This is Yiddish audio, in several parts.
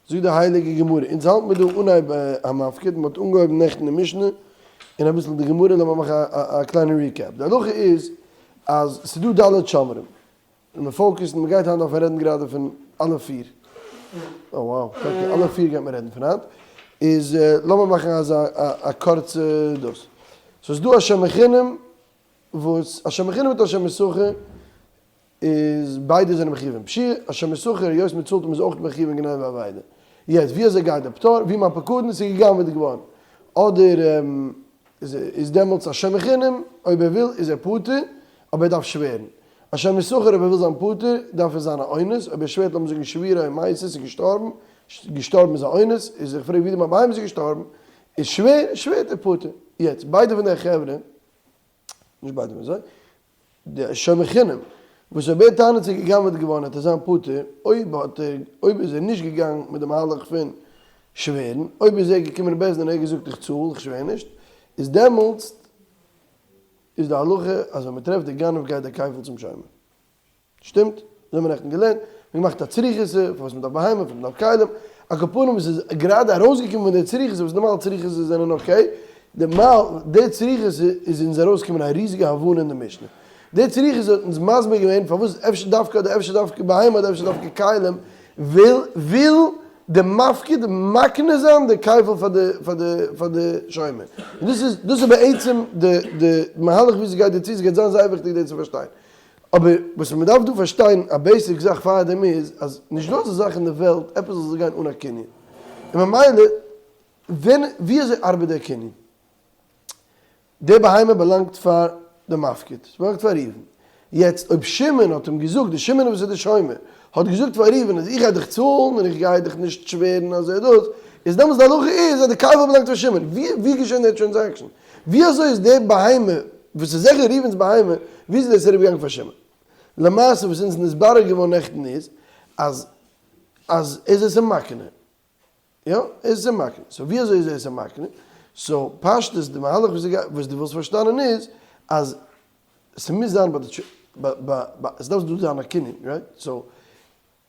זאגט די הייליגע גמרא, אונז האלט מיר דא אנהייב המפקיד, מען האט אנגעהויבן נעכטן די משנה, און אביסל די גמרא, לאמיר מאכן א קליינע recap. די הלכה איז אז ס'איז דא ד' שומרים, און מען focus ט, מען גייט היינט דארפן רעדן גראדע פון אלע פיר, oh wow, טאקע אלע פיר גייט מען רעדן פון היינט, איז לאמיר מאכן אזא א קורצע דאס. סאו ס'איז דא א שומר חינם וואס א שומר חינם מיט א שומר שכר איז ביידע זענען מחיוב אין פשיעה, א שומר שכר היות מען צאלט אים איז אויך מחיוב אין גניבה ואבידה. יעצט ווי אזוי גייט די פטור? ווי מיין פקדון ס'איז גע'גנב'עט געווארן אדער איז דעמאלטס א שומר חינם אויב ער וויל איז ער פטור אבער ער דארף שווערן. א שומר שכר אויב ער וויל זיין פטור דארף ער זיין א אונס, אויב ער שווערט לאמיר זאגן שבורה און מתה איז געשטארבן, געשטארבן איז א אונס, איז איך פרעג ווי די מיין בהמה איז געשטארבן, איז שווער, שווערט ער פטור. יעצט ביידע פון די חברה, נישט ביידע פון זיי, די שומר חינם וואס אויב ער טענה'ט ס'איז גע'גנב'עט געווארן וועט ער זיין פטור, אויב האט ער אויב איז ער נישט געגאנגען מיט די מהלך פון שווערן, אויב איז ער געקומען אין בית דין און ער האט געזאגט איך צאל איך שווער נישט, איז דעמאלטס איז די הלכה אז ווען מ'טרעפט די גנב גייט דער כפל צום שומר. שטימט? אזוי האבן מיר נעכטן געלערנט, מ'האט געמאכט א צריכותא, פארוואס מ'דארף בהמה, פארוואס מ'דארף כלים, על כל פנים עס איז גראדע ארויסגעקומען פון די צריכותא, וואס נארמאל צריכותא זענען okay, די מאל די צריכותא איז אונז ארויסגעקומען א ריזיגע הבנה אין די משנה. די צריכותא האט אונז מסביר געווען פארוואס אפשר דווקא אדער אפשר דווקא בהמה אדער אפשר דווקא כלים, וויל וויל די מפקיד מקנה זיין די כפל פאר די פאר די פאר די שומר. און דאס איז דאס איז בעצם די די מהלך ווי ס'גייט דערצו, ס'גייט זיין זייער וויכטיג דאס צו פארשטיין. אבער וואס מען דארף דא פארשטיין א basic זאך פאר דעם איז אז נישט דא אזא זאך אין די וועלט עפעס זאל זיך גיין אן א קנין, און ממילא ווען ווי אזוי ארבעט דער קנין? די בהמה באלאנגט פאר די מפקיד, עס באלאנגט פאר ראובן, יעצט אויב שמעון האט אים געזאגט, די שמעון וואס איז די שומר, האט געזאגט פאר ראובן אז איך גיי דיך צאלן און איך גיי דיך נישט שווערן אזוי דאס, איז דעמאלטס די הלכה איז אז די כפל באלאנגט פאר שמעון, ווי ווי געשען דער transaction? ווי אזוי איז די בהמה, וואס איז זיכער ראובן'ס בהמה, ווי איז דאס אריבערגעגאנגען פאר שמעון? למעשה וואס אונז נתברר געווארן נעכטן איז, אז אז ער איז עס אים מקנה. יא, ער איז עס אים מקנה. so ווי אזוי איז ער עס אים מקנה? so פשטות די מהלך וואס וואס דו וואלסט פארשטאנען איז, אז ס'מוז זיין ביי די ביי ס'דארף דא זיין א קנין, right? so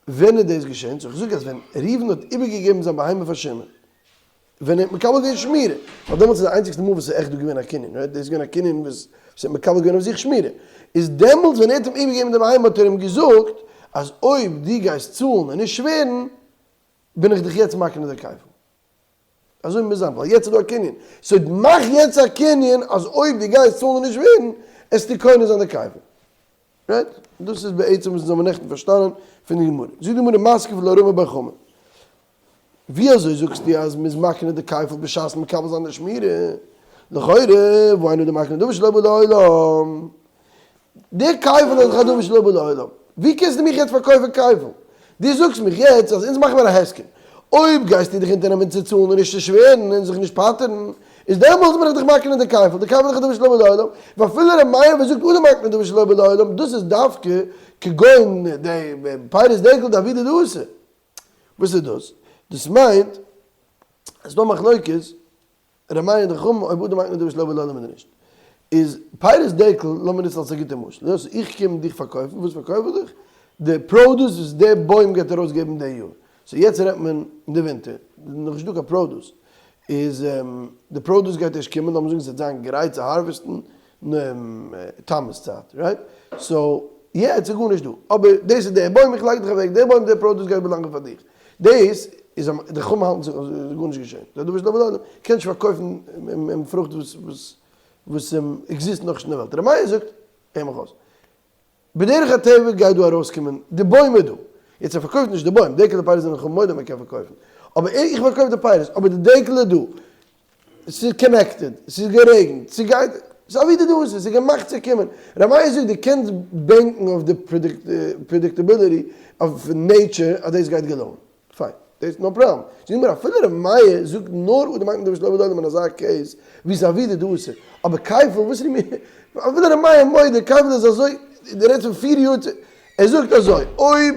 ווען איז דאס געשען? so איך זאג אז ווען ראובן האט איבערגעגעבן זיין בהמה פאר שמעון, ווען ער האט מקבל געווען שמירה, ווייל דעמאלטס איז די איינציגסטע מאל וואס ס'איז עכט דא געווען א קנין, right? דאס איז געווען א קנין וואס ער האט מקבל געווען אויף זיך שמירה, איז דעמאלטס ווען ער האט אים איבערגעגעבן די בהמה האט ער אים געזאגט אז אויב דו גייסט צאלן און נישט שווערן, בין איך דיך יעצט מקנה די כפל. אזוי מוז זיין, ווייל יעצט איז דא א קנין. so מאך יעצט א קנין אז אויב דו גייסט צאלן און נישט שווערן, עסטו קונה זיין די כפל. right? דאס איז בעצם וואס אונז האבן נעכטן פארשטאנען פון די גמרא. זאגט די גמרא מתקיף לה רמי בר חמא. ווי אזוי זאגסטו אז מ'איז מקנה די כפל בשעת מקבל זיין די שמירה? לכאורה, והא אין אדם מקנה דבר שלא בא לעולם. די כפל איז דאך א דבר שלא בא לעולם. ווי קענסטו מיך יעצט פארקויפן כפל? דו זאגסט מיך יעצט אז אונז מאכן מיר א הסכם. אויב גייסטו דיך אונטערנעמען צו צאלן און נישט צו שווערן און זיך נישט פטר'ן, איז דעמאלטס בין איך דיך מקנה די כפל, די כפל איז דאך א דבר שלא בא לעולם, ואפילו ר' מאיר וואס זאגט אדם מקנה דבר שלא בא לעולם, דאס איז דווקא כגון די פירות דקל דעבידא דאתא. וואס איז דאס? דאס מיינט אז ס'דא מחלוקת ר' מאיר און די חכמים אויב אדם מקנה דבר שלא בא לעולם אדער נישט. איז פירות דקל, לאמיר נוצן אלס א גוטע משל, דאס איך קום דיך פארקויפן, וואס פארקויף איך דיך? די produce וואס די בוים גייט ארויסגעבן די יאר. so יעצט רעדט מען אין די ווינטער, נאכנישט דא קיין produce, איז די produce גייט ערשט קומען, לאמיר זאגן ס'וועט זיין גרייט צו harvest ן תמוז צייט, right? so יעצט איז גארנישט דא, אבער דאס איז דער בוים, איך לייג דיך אוועק, דער בוים, דער produce גייט באלאנגען פאר דיך. דאס איז א, די חכמים האלטן זיך אז עס איז גארנישט געשען, זיי דא בשלב הזה, קען נישט פארקויפן פרוכט וואס וואס וואס עקזיסט נאכנישט אין די וועלט. ר' מאיר זאגט, הער מיך אויס, בדרך הטבע גייט דא ארויסקומען, די בוים איז דא, יעצט ער פארקויפט נישט די בוים, דקל די פירות זענען חכמים מודה מען קען פארקויפן, אבער איך פארקויף די פירות, אבער די דקל איז דא, ס'איז connected, ס'איז גערעגנט, ס'גייט, ס'איז אבי די דאס איז, ס'איז געמאכט צו קומען. ר' מאיר זאגט דו קענסט bank ן אויף די predictability אוו nature אז דאס גייט געלונגען. פיין, דאס no problem. זאג מיר אפילו ר' מאיר זאגט נאר אדם מקנה דבר שלא בא לעולם אין אזא case ווי ס'איז אבי די דאס איז. אבער כפל, וואס איז די מין, אפילו ר' מאיר מודה כפל איז אזוי, דו רעדסט פון פיר יאר צו, ער זאגט אזוי, אויב,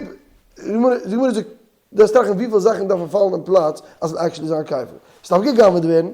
די גמרא זאגט, דארפסט טראכטן וויפיל זאכן דארפן פאלן אין פלאץ אז ס'זאל actually זיין כפל. ס'דארף גע'גנב'עט ווערן.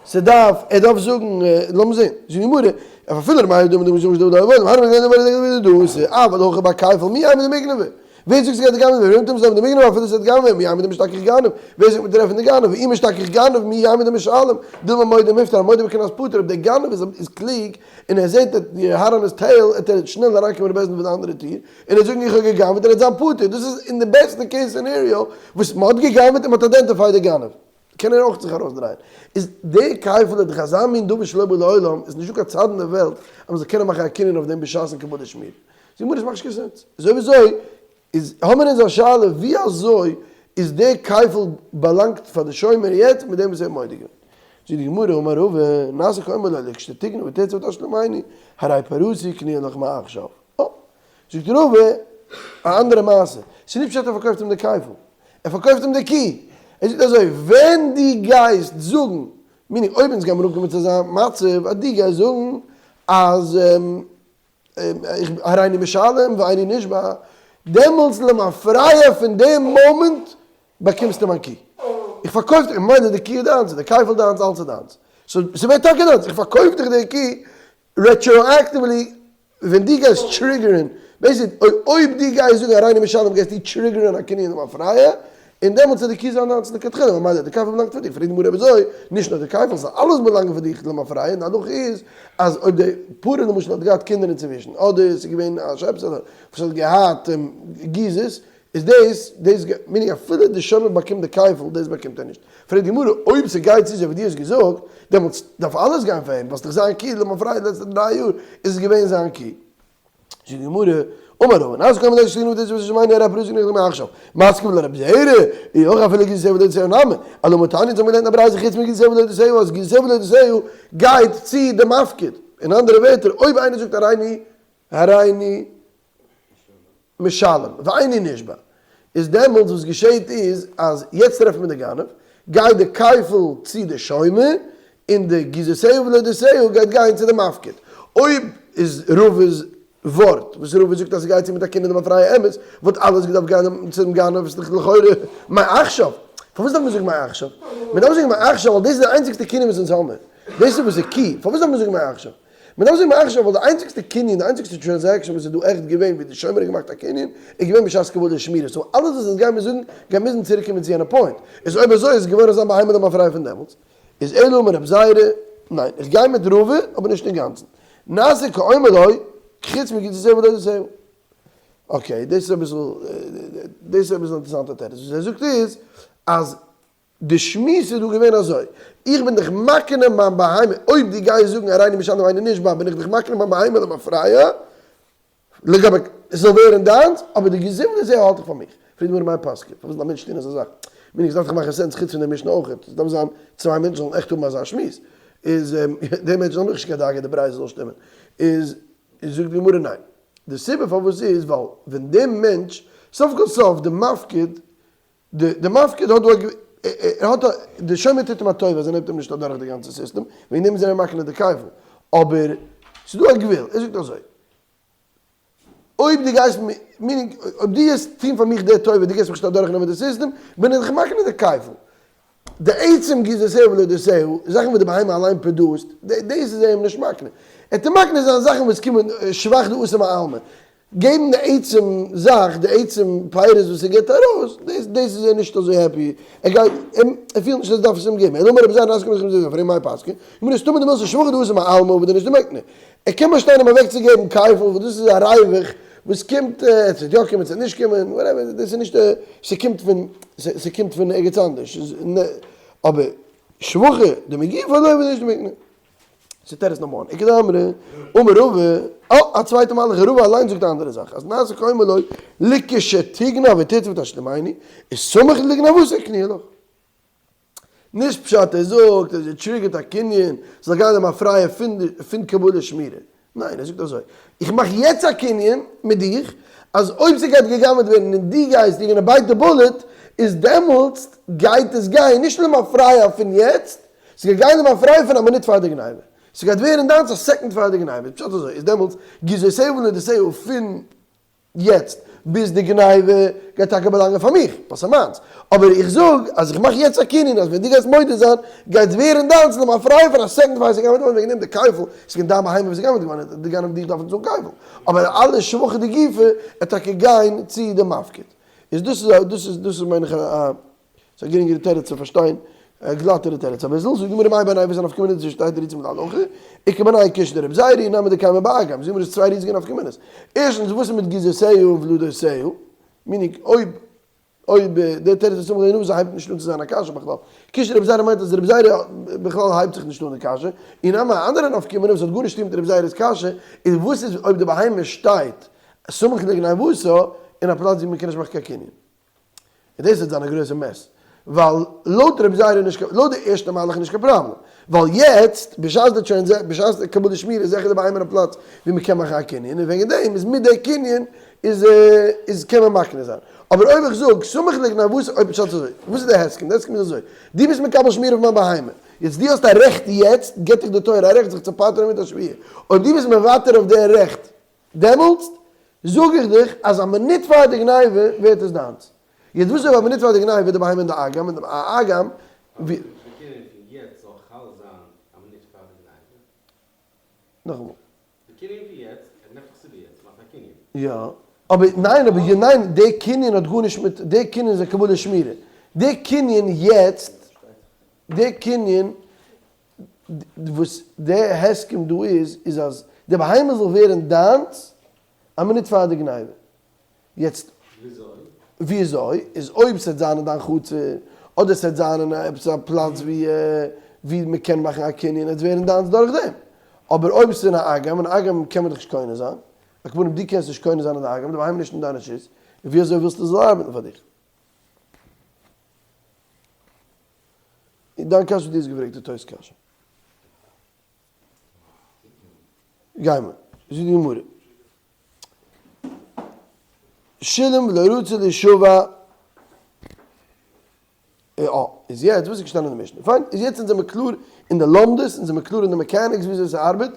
ס'דארף, ער דארף זאגן, לאמיר זען, זאגט די גמרא, אויף אפילו ר' מאיר דאמר דאמר דאמר דאמר דאמר דאמר דאמר דאמר דאמר אבל הכא ביי כפל מי אימא דמיגנבא. ווער זאגט ס'גייט גע'גנב'עט ווערן? אונטערן זעלבן דעם מגנב אפילו ס'וועט גנב'ען ווערן, מי יעמוד דמשתכח גנב? ווער זאגט מיר טרעפן די גנב? ואי משתכח גנב מי יעמוד דמשלם? דילמא מודה מפטר, א מודה בקנס פטור, אויב דער גנב איז איז קלוג און ער זעט אז די האר אן היז טעיל עט ער שנעל אריינקומען אין בית דין פון די אנדערע טיר און ער זאגן איך האב גע'גנב'עט און ער וועט זיין פטור, דאס איז אין די בעסטע case scenario וואס מ'האט גע'גנב'עט און מ'האט identified די גנב. קען ער אויך זיך ארויסדרייען. איז די כפל איז דאך אזא מין דבר שלא בא לעולם, איז נישטא קיין צד אין די וועלט אז מ'זאל קענען מאכן א קנין אויף דעם בשעת'ן קבלת שמירה. זאגט גמרא עס מאכט נישט קיין sense. איז אויב אזוי איז האמיר אונז א שאלה ווי אזוי איז די כפל באלאנגט פאר די שומר יעצט מיט דעם וואס ער האט מודה געווען. זאגט די גמרא אמר רבא נעשה כאומר לו לכשתגנוב ותרצה ותשלימני הרי פרתי קנויה לך מעכשיו. אה. זאגט רבא א אנדערע מעשה, ס'איז נישט פשט ער פארקויפט אים די כפל, ער פארקויפט אים די קי, ער זאגט אזוי, ווען דו גייסט זאגן, meaning אויב אונז גיימיר אנקומען צו אזא מצב אז דו גייסט זאגן אז הריני משלם ואיני נשבע, דעמאלטס למפרע פון דעם מאמענט באקומסטו מיין קי. איך פארקויף דיך, ממילא די קי איז דיינס, די כפל דיינס, אלעס איז דיינס. so ס'ווערט טאקע דיינס, איך פארקויף דיך די קי retroactively ווען דו גייסט trigger ן, basic אויב דו גייסט זאגן הריני משלם גייסטו trigger ן א קנין למפרע, און דעמאלטס וועט די קי זיין דיינס לכתחילה, ממילא די כפל באלאנגט פאר דיך, פרעגט די גמרא אויב אזוי, נישט נאר די כפל, ס'זאל אלעס באלאנגען פאר דיך למפרע, און די הלכה איז אז אויב די פרה למשל האט געהאט קינדער אינצווישן, אדער ס'איז געווען א שעפסעלע וואס האט געהאט גיזות, איז דאס, דאס meaning אפילו די שומר באקומט די כפל, דאס באקומט ער נישט. פרעגט די גמרא, אויב ס'גייט צו אזוי ווי דו האסט געזאגט, דעמאלטס דארף אלעס גיין פאר אים, ווייל ס'דאך זיין קי, למפרע די לעצטע דריי יאר איז עס געווען זיין קי. זאגט די גמרא, אמר רבא, נעשה כאומר לו לכשתגנוב ותרצה ותשלימני הרי פרתי קנויה לך מעכשיו, מתקיף לה רבי זירא, אי הכי אפילו גיזותיה ולדודותיה נמי, אלא אמר תניא, אונז האבן געלערנט א ברייתא חוץ מגיזותיה ולדודותיה, אז גיזותיה ולדודותיה גייט צו די מפקיד, אין אנדערע ווערטער, אויב איינער זאגט הריני הריני משלם, ואיני נשבע, איז דעמאלטס וואס געשעהט איז אז יעצט טרעפט מען די גנב, גייט די כפל צו די שומר, און די גיזותיה ולדודותיה גייט גיין צו די מפקיד. אויב איז רבא'ס ווארט וואס רבא זאגט אז ס'גייט צו מיט א קנין למפרע אמת, וואלט אלעס געדארפט גיין צום גנב, איז דאך לכאורה מעכשיו. פארוואס דארף מען זאגן מעכשיו? מען דארף זאגן מעכשיו ווייל דאס איז די איינציגסטע קנין וואס אונז האמיר. דאס איז וואס איז קי. פארוואס דארף מען זאגן מעכשיו? מען דארף זאגן מעכשיו ווייל די איינציגסטע קנין, די איינציגסטע transaction וואס איז דא עכט געווען ווי די שומר האט געמאכט א קנין, איז געווען בשעת קבלת שמירה, so אלעס וואס אונז גיימיר זאגן גייט מוזן צוריק קומען צו יענע point, איז אויב אזוי איז געווארן זיין בהמה למפרע פון דעמאלטס, איז אלא אמר רב זירא, ניין, איך גיי מיט רבא אבער נישט אינגאנצן, נעשה כאומר לו, חוץ מגיזותיה ולדודותיה. okay, דאס איז אביסל, דאס איז אביסל אינטערעסאנטע תירוץ, וואס ער זאגט איז אז די שמועס איז דא געווען אזוי, איך בין דיך מקנה מיין בהמה, אויב דו גייסט זאגן הריני משלם ואיני נשבע בין איך דיך מקנה מיין בהמה למפרע, לגבי עס זאל ווערן דיינס, אבער די גזירה לזה האלט איך פאר מיך. פרעגט די גמרא מאי פסקא, פארוואס זאל א מענטש טון אזא זאך? מיין איך, עס דארף דאך מאכן sense חוץ פון די משנה אויך, עס דארף זיין צוויי מענטשן זאלן עכט האבן אזא שמועס, איז די מענטשן האבן דאך נישט קיין דאגה די ברייתא זאל שטימען, איז זאגט די גמרא ניין, די סיבה פארוואס איז ווייל ווען די מענטש, סוף כל סוף די מפקיד די מפקיד האט דא א ער האט א די שומר טוט אים א טובה אז ער נעמט אים נישט אדורך די גאנצע סיסטעם, וועגן דעם איז ער אים מקנה די כפל, אבער ס'איז דא א גבול, ער זאגט אזוי, אויב דו גייסט meaning אויב דו גייסט טון פאר מיך די טובה, דו גייסט מיך נישט אדורך נעמען די סיסטעם, בין איך דיך מקנה די כפל. די עצם גיזותיה ולדודותיה, זאכן וואס די בהמה אליין produce ט, דאס איז ער אים נישט מקנה. ער טוט מקנה זיין זאכן וואס קומען שבח דאתי מעלמא, געבן די עצם זאך, די עצם פירות וואס ער גיבט ארויס, דאס דאס איז ער נישט אזוי happy, ער גייט, ער פילט נישט אז ער דארף עס אים געבן, אלא אמר רבי זירא נתקן לכם זיז פרעג מאי פסקא, גמרא סתמא דמילתא שבחא דאתי מעלמא עביד איניש דמקנה, ער קען באשטיין אים אוועקצוגעבן כפל וואס דאס איז א ריווח וואס קומט, עס וועט יא קומען עס וועט נישט קומען, whatever, דאס איז נישט די, ס'קומט פון, ס'קומט פון ערגעץ אנדערש, אבער שבחא דמגופיה לא עביד איניש דמקנה. ס'איז תירוץ number one. איכא דאמרי, אמר רבא, אה, א צווייטע מהלך, רבא אליינס זאגט א אנדערע זאך, אז נעשה כאומר לו, לכשתגנב ותרצה ותשלימני, איז סמוך לגנבתו קנויה לך. נישט פשט ער זאגט אז ער trigger ט א קנין זאל גיין למפרע פון קבלת שמירה. ניין, ער זאגט אזוי, איך מאך יעצט א קנין מיט דיך, אז אויב ס'גייט גע'גנב'עט ווערן און דו גייסט, you're gonna bite the bullet, איז דעמאלטס גייט עס גיין נישט למפרע פון יעצט, ס'גייט גיין למפרע פון א מינוט פאר די גניבה. ס'גייט ווערן דיינס א second פאר די גניבה. פשט אזוי איז דעמאלטס גיזותיה ולדודותיה פון יעצט. ביז די גניבה גייט טאקע באלאנגען פאר מיך, ווייל ס'איז מיינס, אבער איך זאג אז איך מאך יעצט א קנין אז ווען דו גייסט מודה זיין גייט ווערן דיינס למפרע פאר א second פאר ס'איז גע'גנב'עט געווארן וועגן דעם די כפל, ס'איז געווען דיין בהמה וואס איז גע'גנב'עט געווארן, די גנב דיך דארפן צאלן כפל, אבער אלע שבחא דגופא עט טאקע גיין צו די מפקיד. איז דאס איז דאס איז דאס איז מיין איך א ס'איז א גרינגערע תירוץ צו פארשטיין, א גלאטערע תירוץ אביסל, זאגט די גמרא מאי בינייהו וואס איז א נפקא מינה צווישן שתי תירוצים להלכה, איכא בינייהו קושיא דרבי זירא נמי דקיימא באגם, זאגט די גמרא ס'איז צוויי ריזיגע נפקא מינות, ערשטנס וואס איז מיט גיזותיה און ולדותיה, meaning אויב אויב דער תירוץ איז סמוך לענין וואס הייבט נישט אן צו זיין א קשיא בכלל, קושיא דרבי זירא מיינט אז רבי זירא בכלל הייבט זיך נישט אן די קשיא, און נמי א אנדערע נפקא מינה וואס האט גארנישט צו טון מיט רבי זירא'ס קשיא, איז וואס איז אויב די בהמה שטייט סמוך לגניבתו אין א פלאץ ווי מ'קען נישט מאכן קיין קנין. און דאס וועט זיין א גרויסע mess, ווייל לויט רבי זירא איז נישט קיין, לויט די ערשטע מהלך איז נישט קיין פראבלעם, ווייל יעצט בשעת די טרענזעק, בשעת די קבלת שמירה איז זיכער די בהמה אין א פלאץ ווי מ'קען מאכן א קנין, און וועגן דעם איז מיט די קנין איז איז קען מען מקנה זיין. אבער אויב איך זאג סמוך לגניבתו, אויב פשט איז אזוי, וואס איז די הסכם? די הסכם איז אזוי, דו ביסט מקבל שמירה אויף מיין בהמה, יעצט דו האסט א רעכט יעצט, געבט דיך די תורה א רעכט זיך צו פטר'ן מיט א שבועה, אויב דו ביסט מוותר אויף די רעכט דעמאלטס זאג איך דיך אז א מינוט פאר די גניבה ווערט עס דיינס. יעצט וואס אויב א מינוט פאר די גניבה ווערט די בהמה אין די אגם און די אגם ווי. די קנין פון יעצט זאל חל זיין א מינוט פאר די גניבה? נאכאמאל. די קנין פון יעצט, ער נעמט דאך סיבה יעצט, מאכט א קנין. יא, אבער ניין אבער יא ניין די קנין האט גארנישט מיט, די קנין איז א קבלת שמירה. די קנין יעצט, די קנין וואס די הסכם דא איז, איז אז די בהמה זאל ווערן דיינס א מינוט פאר די גניבה. יעצט וויאזוי איז אויב ס'עט זיין אין דיין חצר, אדער ס'עט זיין אין עפעס א פלאץ ווי ווי מ'קען מאכן א קנין, עט ווערן דיינס דורך דעם. אבער אויב ס'איז אין א אגם, אין אגם קען מען דאך נישט קונה זיין, על כל פנים דו קענסט נישט קונה זיין אין די אגם, די בהמה איז נישט אין דיין רשות, און וויאזוי ווילסטו עס זאל ארבעטן פאר דיך? דיין קשיא וואס דו האסט געפרעגט איז תוס' קשיא. גיימער. זאגט די גמרא. שילם ולא רצה להישבע. אה, איז יעצט וואס איז געשטאנען אין די משנה? פיין, איז יעצט אונז זעמער קלאר אין די לומדות, אונז זעמער קלאר אין די mechanics וויאזוי ס'ארבעט.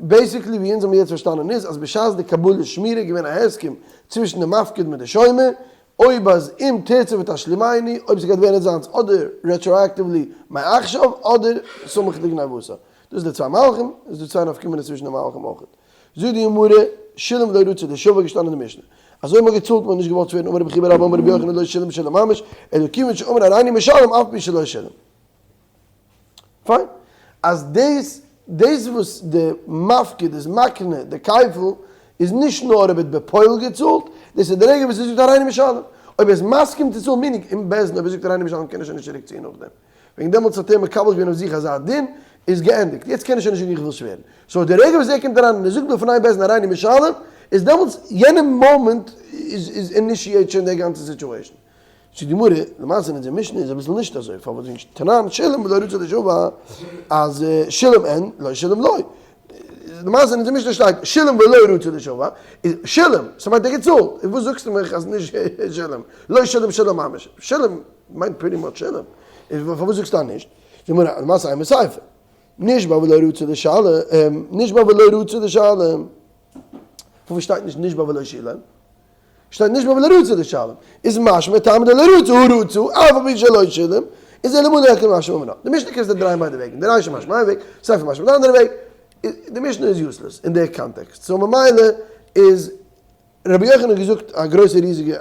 basically ווי אונז האבן יעצט פארשטאנען איז אז בשעת די קבלת שמירה איז געווען א הסכם צווישן די מפקיד מיט די שומר, אויב אז אם תרצה ותשלימני, אויב ס'גייט ווערן זיינס אדער retroactively מעכשיו אדער סמוך לגניבתו. דאס איז די צוויי מהלכים, עס איז דא צוויי נפקא מינות צווישן די מהלכים אויך. זאגט די גמרא, שילם ולא רצה להישבע געשטאנען אין די משנה. אז אויב מ'האט געצאלט מ'האט נישט געוואלט שווערן אמר רבי חייא בר אבא אמר רבי יוחנן לא שילם שילם ממש, אלא כיוון שאמר הריני משלם אף פי שלא שילם. פיין. אז דאס דאס וואס די מפקיד איז מקנה די כפל איז נישט נאר אויב ער האט בפועל געצאלט, דאס איז די רגע וואס ער זאגט הריני משלם. אויב ער איז מסכים צו צאלן meaning אין בית דין אויב ער זאגט הריני משלם קען ער שוין נישט צוריק ציען נאכדעם. וועגן דעמאלטס האט ער מקבל געווען אויף זיך אזא דין, איז געענדיגט. יעצט קען ער שוין נישט זאגן איך וויל שווערן. so די רגע וואס ער קומט אריין און ער זאגט בפני בית דין הריני משלם, איז דעמאלטס יענע מאמענט איז איז initiate שוין די גאנצע situation. זאגט די גמרא, למעשה אין אונזער משנה איז אביסל נישט אזוי, פארוואס זאגט תנן שילם ולא רצה להישבע אז שילם אין לא שילם לא, למעשה אין אונזער משנה שטייט שילם ולא רצה להישבע, איז שילם, ס'מיינט ער געצאלט, און וואס זאגסטו מיך אז נישט שילם, לא שילם שילם ממש, שילם מיינט pretty much שילם, איז פארוואס זאגסטו אז נישט? זאגט די גמרא, למעשה אימא סיפא, נשבע ולא רצה לשלם, נשבע ולא רצה לשלם, פארוואס שטייט נישט נשבע ולא שילם? שטייט נשבע ולא רצה לשלם, איז משמע טעמא דלא רצה הא רצה, אף על פי שלא שילם, איז אלמלא הק' משמע מינה. די משנה קענסטו דרייען ביידע וועגן, די רישא משמע איין וועג, סיפא משמע די אנדערע וועג, די משנה איז useless אין די קאנטעקסט, so ממילא איז רבי יוחנן האט געזאגט א גרויסע ריזיגע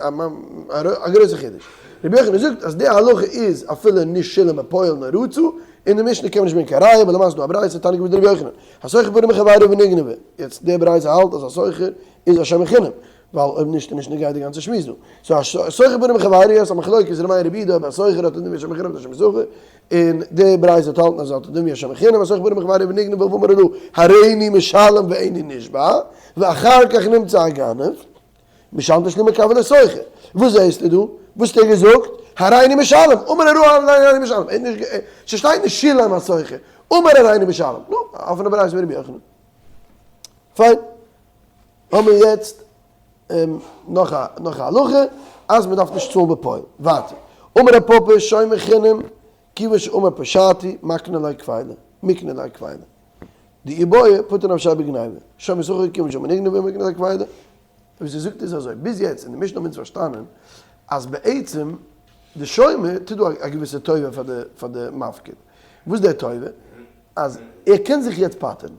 א גרויסע חידוש, רבי יוחנן זאגט אז די הלכה איז אפילו נישט שילם בפועל נאר רצה, אין די משנה קען מען נישט ברענגען קיין ראיה, ווייל למעשה איז דא א ברייתא תניא כדרבי יוחנן, השוכר פנים מחבירו ונגנבה, יעצט די ברייתא האלט אז א שוכר איז א שומר חינם, ווייל אויב נישט איז נישט נוגע די גאנצע שמועס דא. so השוכר פנים מחבירו איז א מחלוקת ר' מאיר רבי יהודה אויב א שוכר האט א דין ווי א שומר חינם אדער א שומר שכר, און די ברייתא האט האלטן אז ער האט א דין ווי א שומר חינם, השוכר פנים מחבירו ונגנבה ואמר הרא הריני משלם ואיני נשבע, ואחר כך נמצא הגנב, משלם תשלומי כפל השוכר. וואס זעהסטו דא? וואס האט ער געזאגט? הריני משלם! אמר הרא הריני משלם! ער האט נישט ס'שטייט נישט שילם השוכר, אמר הריני משלם! נו, א אפענע ברייתא פון רבי יוחנן. פיין. האמיר יעצט נאך א נאך א הלכה אז מ'דארף נישט צאלן בפועל. ווייטער. אמר רב פפא שומר חינם כיוון שאמר פשעתי מקנה ליה כפילה, מקנה ליה כפילה. דאי בעי פטר נפשיה בגניבה. שומר שכר כיוון שאמר נגנבה מקנה ליה כפילה. וואס ער זאגט איז אזוי, ביז יעצט אין די משנה האבן אונז פארשטאנען אז בעצם די שומר טוט דא א געוויסע טובה פאר די פאר די מפקיד, וואס איז די טובה? אז ער קען זיך יעצט פטר'ן,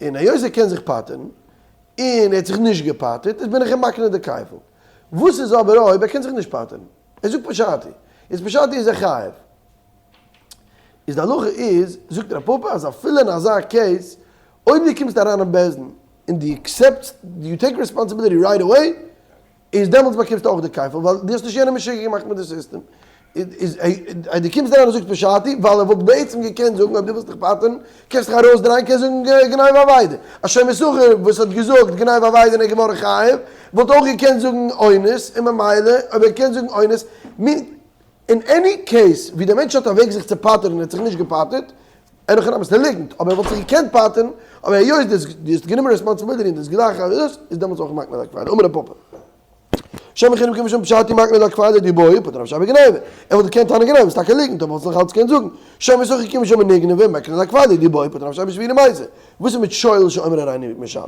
און היות ער קען זיך פטר'ן, און ער האט זיך נישט געפטר'ט, איז בין איך אים מקנה די כפל. וואס איז אבער אויב ער קען זיך נישט פטר'ן? ער זאגט פשעתי, איז פשעתי איז ער חייב. איז די הלכה איז, זאגט רב פפא אז אפילו אין אזא case, אויב דו קומסט אריין אין בית דין און דו accept סט, you take responsibility right away, איז דעמאלטס באקומסטו אויך די כפל, ווייל דו האסט נישט יענעם משוגע געמאכט מיט די סיסטעם. איז אז דו קומסט אריין און זאגסט פשעתי, ווייל ער וואלט בעצם געקענט זאגן אויב דו ווילסט דיך פטר'ן, קענסט דיך ארויסדרייען, קענסט זאגן גניבה ואבידה. א שומר שכר וואס האט געזאגט גניבה ואבידה און ער איז געווארן חייב, וואלט אויך געקענט זאגן אונס, און ממילא אויב ער קען זאגן אונס, מין אין any case ווי דער מענטש האט א וועג זיך צו פטר'ן און ער האט זיך נישט געפטר'ט, אין הכי נמי ס'איז ליגנט, אבער ער וואלט זיך געקענט פטר'ן, אבער היות דו האסט גענומען responsibility און דו האסט גלייך דאס, איז דעמאלטס אויך מקנה ליה כפילא. אמר רב פפא. שומר חינם כיון שאמר פשעתי מקנה ליה כפילא דאי בעי פטר נפשיה בגניבה. ער וואלט געקענט טענה'ן גניבה, ס'איז טאקע ליגנט, אבער וואלסט נאך אלץ געקענט זאגן. שומר שכר כיון שאמר נגנבה מקנה ליה כפילא דאי בעי פטר נפשיה בשבירה ומתה. וואס איז מיט שואל שאומר הריני משלם?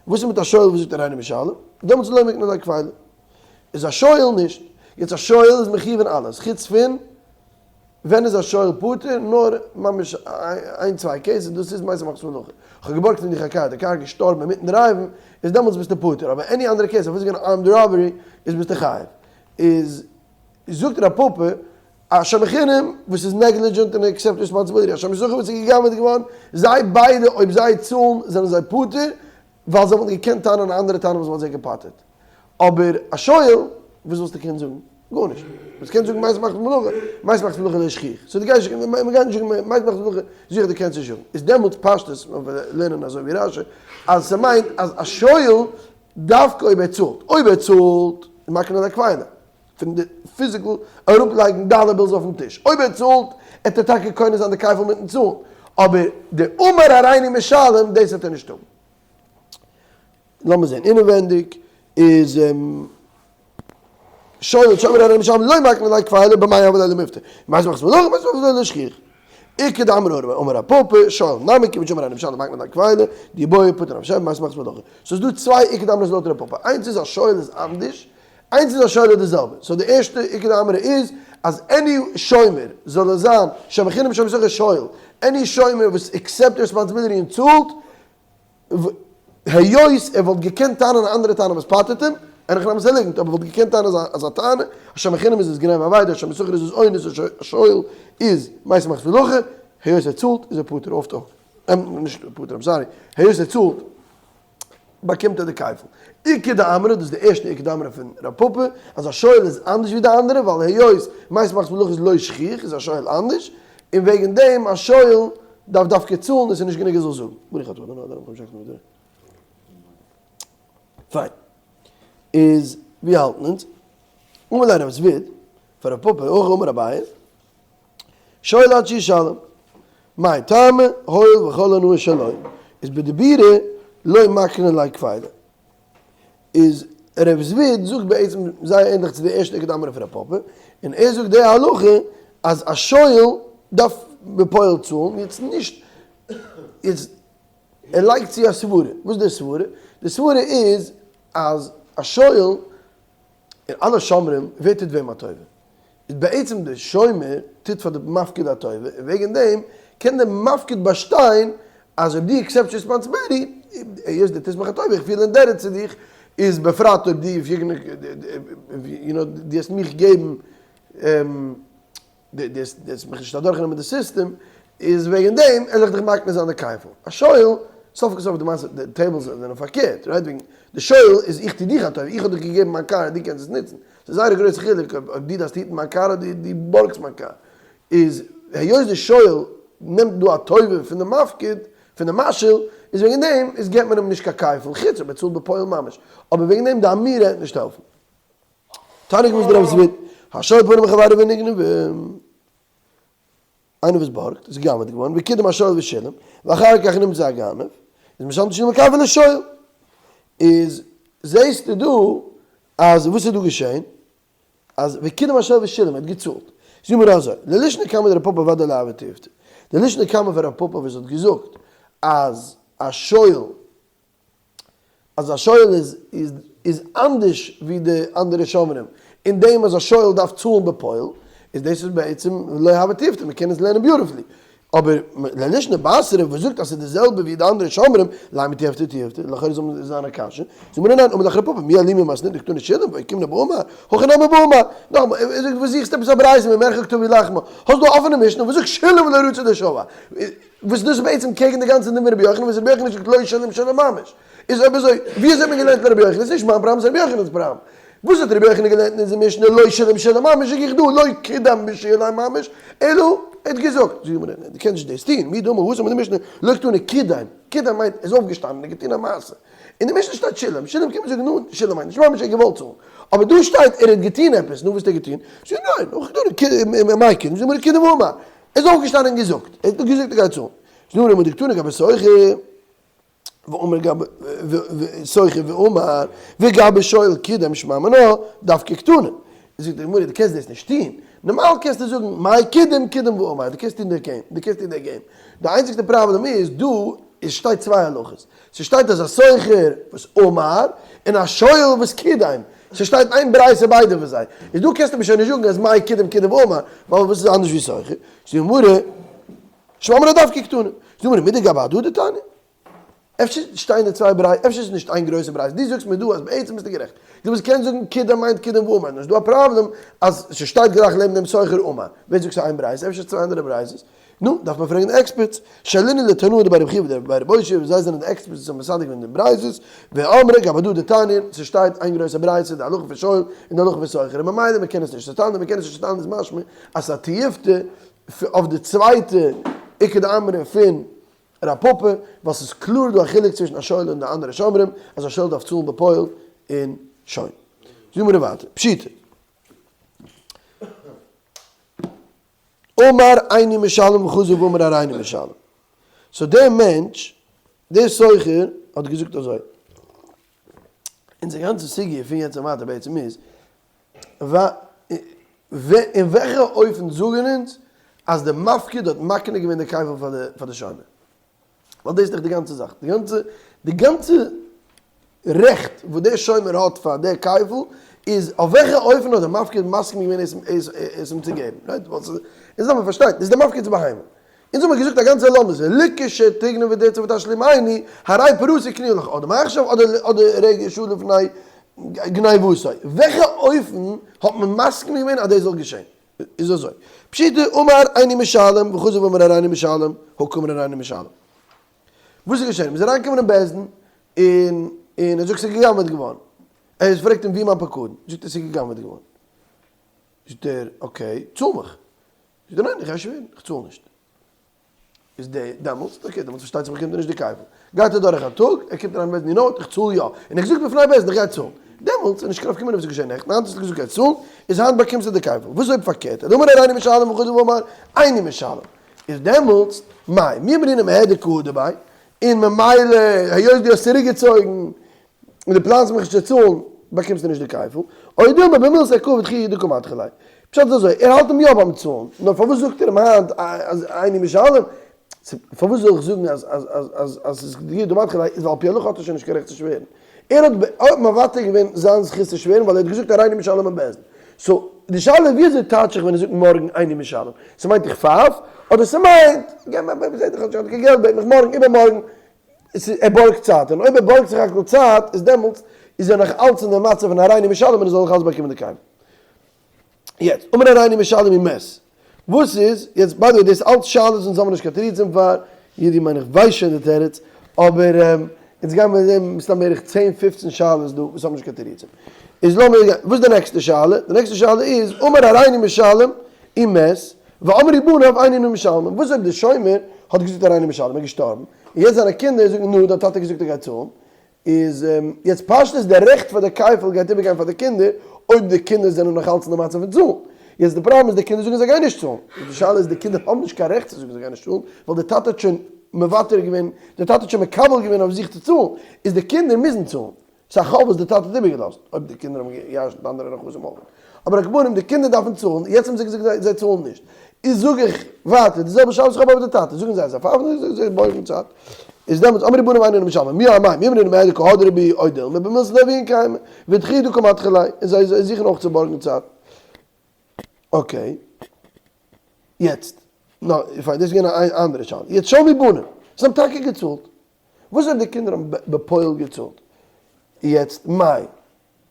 וואס איז מיט א שואל וואס זאגט הריני משלם? דעמאלטס איז לא מקנה ליה כפילא. איז א שואל נישט. יעצט א שואל איז מחיוב אין אלעס, חוץ פון ווען איז א שואל פטור, נאר ממש איין צוויי cases, דאס איז מתה מחמת מלאכה. כ'האב געבארגט פון דיך א קאר, די קאר איז געשטארבן אינמיטן דרייוון, איז דעמאלטס ביסטו פטור, אבער any אנדערע case, אפילו ס'איז געווען armed robbery, איז ביסטו חייב. איז זאגט רב פפא, א שומר חינם וואס איז negligent און accept responsibility, א שומר שכר וואס איז גע'גנב'עט געווארן, זיי ביידע אויב זיי צאלן זענען זיי פטור, ווייל זיי וואלטן געקענט טענה'ן א אנדערע טענה וואס וואלט זיי געפטר'ט. אבער א שואל, וואס וואלסטו געקענט זאגן? גארנישט. וואלסט געקענט זאגן מתה מחמת מלאכה, מתה מחמת מלאכה לא שכיח. so דו גייסט נישט, מען גייט נישט זאגן מתה מחמת מלאכה, זיכער דו קענסט נישט זאגן. איז דעמאלטס פשטות, ווען מיר לערנען אזוי ווי רשי, אז ס'מיינט אז א שואל דווקא אויב ער צאלט. אויב ער צאלט, איז מקנה ליה כפילא. פון די physical אראפלייגן dollar bills אויפן טיש. אויב ער צאלט, עט ער טאקע קונה זיין די כפל מיטן צאלן. אבער די אמר הריני משלם, דאס וועט ער נישט האבן. לאמיר זען אינעווענדיג איז שואל שאמר הריני משלם לא מקנה ליה כפילא במאי הוה ליה למיפטר. מתה מחמת מלאכה מתה מחמת מלאכה לא שכיח. איכא דאמרי אמר רב פפא שואל נמי כיון שאמר הריני משלם מקנה ליה כפילא דאי בעי פטר נפשיה במתה מחמת מלאכה. סאיז דא צוויי איכא דאמרי'ס לויט רב פפא. איינס איז אז שואל איז אנדערש איינס איז א שואל איז די זעלבע, so די ערשטע איכא דאמרי איז אז any שומר זאל עס זיין שומר חינם שומר שכר שואל, any שומר וואס accept responsibility און צאלט, היות ער וואלט געקענט טענה'ן א אנדערע טענה וואס פטר'ט אים, אין הכי נמי ס'איז ליגנט, אבער וואלט געקענט טענה'ן אזא טענה, א שומר חינם איז עס גניבה ואבידה, א שומר שכר איז עס אונס, א שואל איז מתה מחמת מלאכה, היות ער צאלט איז ער פטור אויף די, נישט פטור I'm sorry, היות ער צאלט. באקומט ער די כפל. איכא דאמרי, דאס איז די ערשטע איכא דאמרי פון רב פפא, אז א שואל איז אנדערש ווי די אנדערע, ווייל היות מתה מחמת מלאכה איז לא שכיח איז א שואל אנדערש, און וועגן דעם א שואל דארף דווקא צאלן און ס'איז נישט גענוג ער זאל זאגן. ברוך אתה ה' אדוני מלך העולם שהכל פיין. איז ווי האלטן אונז? אמר ליה רב זביד פאר רב פפא, הכי אמר אביי, שואל עד שישלם, מאי טעמא, הואיל וכל הנאה שלו איז בדיבורא לא מקנה ליה כפילא. איז ר' זביד זאגט בעצם זייער ענדליך צו די ערשטע איכא דאמרי פון ר' פפא, און ער זאגט די הלכה אז א שואל דארף בפועל צאלן, יעצט נישט, יעצט ער לייגט צו א סברה, וואס איז די סברה? די סברה איז אז א שואל און אלע שומרים ווער טוט וועם א טובה? איז בעצם די שומר טוט פאר די מפקיד א טובה, און וועגן דעם קען די מפקיד באשטיין אז אויב דו accept סט responsibility, היות דו טוסט מיך א טובה, איך פיל indebted צו דיך, איז בפרט אויב דו יו נאו דו האסט מיך געבן דו האסט מיך נישט אדורכגענומען די סיסטעם, איז וועגן דעם על איך דיך מקנה זיין די כפל. א שואל, סוף כל סוף די מעשה, די tables זענען פארקערט, right? וועגן די שואל איז איך טו דיך א טובה, איך האב דיך געגעבן מיין קאר אז דו קענסט עס נוצן. ס'איז זייער א גרויסע חילוק אויב דו דארפסט היטן מיין קאר אדער דו בארגסט מיין קאר. איז היות די שואל נעמט דא א טובה פון די מפקיד, פון די משאיל, איז וועגן דעם איז געבט מען אים נישט קיין כפל, חוץ אויב ער צאלט בפועל ממש. אבער וועגן דעם די אמירה העט נישט העלפן. תניא כוותיה דרב זביד, השואל פנה מחבירו ונגנבה, איינער וואס בארגט איז גע'גנב'עט געווארן, וקידם השואל ושילם, ואחר כך נמצא הגנב, איז משלם תשלומי כפל לשואל. איז זעהסטו דא אז וואס איז דא געשעהן? אז וקידם השואל ושילם, ער האט געצאלט. זאג מיר אזוי, ללישנא קמא דרב פפא ודאי לא הוה תיובתא. די לישנא קמא פון רב פפא וואס האט געזאגט אז א שואל. אז א שואל איז איז אנדערש ווי די אנדערע שומרים אין דעם אז א שואל דארף צאלן בפועל, איז דאס איז בעצם לא הוה תיובתא, מען קען עס לערנען beautifully. אבער ללישנא בתרא וואס זאגט אז ס'איז די זעלבע ווי די אנדערע שומרים, לימא תיובתא תיובתא, לכאורה זאל זיין א קשיא, זאגט מען ניין, אמר לך רב פפא, מי אלימא מתניתין דקתני שילם ואוקימנא באמר, הכא נמי באמר, נאכאמאל, ער זאגט וואס זוכסטו עפעס א ברייתא ממרחק תביא לחמה, האסט דא א אפענע משנה וואס זאגט שילם ולא רצה להישבע, וואס דאס איז בעצם קעגן די גאנצע דין פון רבי יוחנן וואס רבי יוחנן זאגט לא שילם שילם ממש. איז אויב אזוי, ווי אזוי האט מען געלערנט אין רבי יוחנן? ס'איז נישט מיין פראבלעם, ס'איז רבי יוחנן'ס פראבלעם. וואס האט רבי יוחנן געלערנט אין אונזער משנה לא שילם שילם ממש, זאג איך דא לא קידם בשילם ממש, אלא ער האט געזאגט, זאגט די גמרא, ניין, דו קענסט נישט דאס טון, מי דאמר התם אין די משנה לא קתני קידם, קידם מיינט ער איז אויפגעשטאנען און געטון א מעשה, אין די משנה שטייט שילם, שילם קען מען זאגן נו, שילם מיינט נישט ממש ער האט געוואלט צאלן, אבער דא שטייט ער האט געטון עפעס, נו וואס האט ער געטון? זאגט ניין, הכא קתני מאי קידם, זאגט די גמרא קידם ואמר, ער איז אויפגעשטאנען און געזאגט, ער האט געזאגט ער גייט צאלן, זאגט די גמרא מדקתני גבי שוכר. ואמר גבי שוכר ואמר וגבי שואל קידם שמע מינה דווקא קתני. זאגט די גמרא דו קענסט דאס נישט טון, נארמאל קענסטו זאגן מאי קידם קידם ואמר, דו קענסט טון די game, דו קענסט טון די game, די איינציגסטע פראבלעם איז דא עס שטייט צוויי הלכות, ס'שטייט אז א שוכר וואס אמר און א שואל וואס קידם, ס'שטייט איין ברייתא ביידע פון זיי, איז דא קענסטו מיר שוין נישט זאגן אז מאי קידם קידם ואמר, ווייל וואס איז אנדערש ווי שוכר, זאגט די גמרא שמע מינה דווקא קתני, זאגט די גמרא מידי גבי הדדי תניא. אפשר שטייען די צוויי ברייתות, אפשר איז נישט איין גרויסע ברייתא, דו זאגסט מיר דא אז בעצם ביסטו גערעכט, דו וואלסט געקענט זאגן קידם מיינט קידם ואמר, נאר ס'איז דא א פראבלעם אז ס'שטייט גלייך לעבן דעם שוכר אמר, ווער זאגט ס'איז איין ברייתא, אפשר צוויי אנדערע ברייתות, נו, דארף מען פרעגן די experts, שלינו לתנאי דבי רבי חייא ודבי רבי אושעיא וואס זיי זענען די experts וואס האבן מסדר געווען די ברייתות, ואמרי גבי הדדי תניא, ס'שטייט איין גרויסע ברייתא די הלכה פון שואל און די הלכה פון שוכר, און ממילא מ'קען עס נישט צעטיילן, און מ'קען עס נישט צעטיילן איז משמע אז ס'איז א תיובתא אויף די צווייטע איכא דאמרי פון רב פפא, ווייל ס'איז קלאר דא א חילוק צווישן א שואל און די אנדערע שומרים, אז א שואל דארף צאלן בפועל און שוין. זאגן מיר ווייטער, פשיטא. אמר איני משלם וחזר ואמר הריני משלם. so דער מענטש, דער שוכר, האט געזאגט אזוי. אונזער גאנצע סוגיא פון יעצט און ווייטער בעצם איז, אין וועלכע אופן זאגן אונז אז די מפקיד האט מקנה געווען די כפל פאר די שומר? ווייל דאס איז דאך די גאנצע זאך, די גאנצע די גאנצע רעכט וואס דער שומר האט פאר דער כפל איז אויף וועלכע אופן האט די מפקיד מסכים געווען עס אים צו געבן, right? ווייל ס'איז אונז דארף מען פארשטיין, דאס איז די מפקיד'ס בהמה. אונז האבן געזאגט א גאנצע לומדות, לכשתגנוב ותרצח ותשלימני, הרי פרתי קנויה לך, אדער מעכשיו אדער אדער רגע שעה לפני גניבתו. וועלכע אופן האט מען מסכים געווען אז דאס זאל געשען? איז אזוי, פשיטא אמר איני משלם וחזר ואמר הריני משלם, הא קאמר הריני משלם. וואס איז געשען? מ'איז אריינגעקומען אין בית דין און און ער זאגט ס'איז גע'גנב'עט געווארן. ער פרעגט אים ווי איז מיין פקדון? זאגט ער ס'איז גע'גנב'עט געווארן. זאגט ער okay, צאל מיך. זאגט ער ניין איך גיי שווערן איך צאל נישט. איז די דעמאלטס okay דעמאלטס פארשטייט זיך באקומט ער נישט די כפל. גייט אדורך א טאג ער קומט אריין אין בית דין you know what איך צאל יא. און ער זאגט בפני בית דין איך גיי צאלן. דעמאלטס איז נישט קיין נפקא מינה וואס איז געשען נעכטן היינט האסטו געזאגט גיי צאלן איז היינט באקומסטו די כפל. וואס אויב פארקערט אלא אמר הריני משלם וחזר ואמר איני משלם. איז דעמאלטס מאי מי אמרינן מהדר קא הדר ביה און ממילא היות דו האסט צוריקגעצויגן און דו פלאנסט מיך נישט צו צאלן, באקומסטו נישט די כפל. או דילמא במילתיה קא עביד חייא דקא מדחי ליה. פשט איז אזוי, ער האלט אים יא ביים צאלן, נאר פארוואס זאגט ער אים היינט אז איני משלם? פארוואס זאל איך זאגן אז אז אז אז אז ס'איז חייא דקא מדחי ליה, איז ווייל על פי הלכה האט ער שוין נישט קיין רעכט צו שווערן. ער האט מוותר געווען זיין זכות צו שווערן ווייל ער האט געזאגט הריני משלם אין בית דין. so די שאלה איז ווי אזוי טייטש איך ווען ער זאגט מארגן איני משלם? ס'מיינט איך פייף? אדער ס'מיינט, גיב מיר, זעה איך האב נישט קיין געלט, בעט מיך מארגן, איבערמארגן, ער בארגט צייט, און אויב ער בארגט זיך אקטועל צייט, איז דעמאלטס איז ער נאך אלץ אין די מצב פון הריני משלם און ער זאל נאך אלץ באקומען די כפל. יעצט, אמר הריני משלם ומת. וואס איז, יעצט by the way דאס אלץ שאלות אונז האבן נישט קיין תירוצים פאר, ידי מיין איך ווייס שוין די תירוץ, אבער אונז גייען מיר זעהן מסתם בערך צען פופצן שאלות דא וואס האבן נישט קיין תירוצים. איז לאמיר גיין, וואס איז די נעקסטע שאלה? די נעקסטע שאלה איז, אמר הריני משלם ומת, ואמרו בניו אין אנו משלמים, וואס אויב די שומר האט געזאגט הריני משלם, ער איז געשטארבן, און יעצט זיינע קינדער זאגן נו, דיין טאטע האט געזאגט ער גייט צאלן, איז יעצט פשטות די רעכט פאר די כפל גייט איבערגיין פאר די קינדער, אויב די קינדער זענען נאך אלץ אין די מצב פון צאלן. יעצט די פראבלעם איז די קינדער זאגן זיי גייען נישט צאלן, איז די שאלה איז די קינדער האבן נישט קיין רעכט צו זאגן זיי גייען נישט צאלן, ווייל די טאטע האט שוין מוותר געווען, די טאטע האט שוין מקבל געווען אויף זיך צו צאלן, איז די קינדער מוזן צאלן. ס'איז א חוב וואס די טאטע האט איבערגעלאזט, אויב די קינדער האבן געירשנט אנדערע נכסים אויך. אבער על כל פנים די קינדער דארפן צאלן, יעצט האבן זיי געזאגט זיי צאלן נישט. איז זאג איך ווייטער די זעלבע שאלה וואס איך האב אויף די טאטע, זאגן זיי אז זיי פייפן זיי זיי בארגן צייט. איז דעמאלטס אמרי בנים אינן משלמים, מיהו אמאי מימרא דמהדר קא הדרי בהו או דילמא במילתא דאבוהון קיימי, ודחויי דקא מדחי ליה, און זיי זוכן אויך צו בארגן צייט. okay. יעצט, נא, פיין, דאס איז געווען א אנדערע שאלה. יעצט שלמו בנים, זיי האבן טאקע געצאלט. וואס אויב די קינדער האבן בפועל געצאלט? יעצט מאי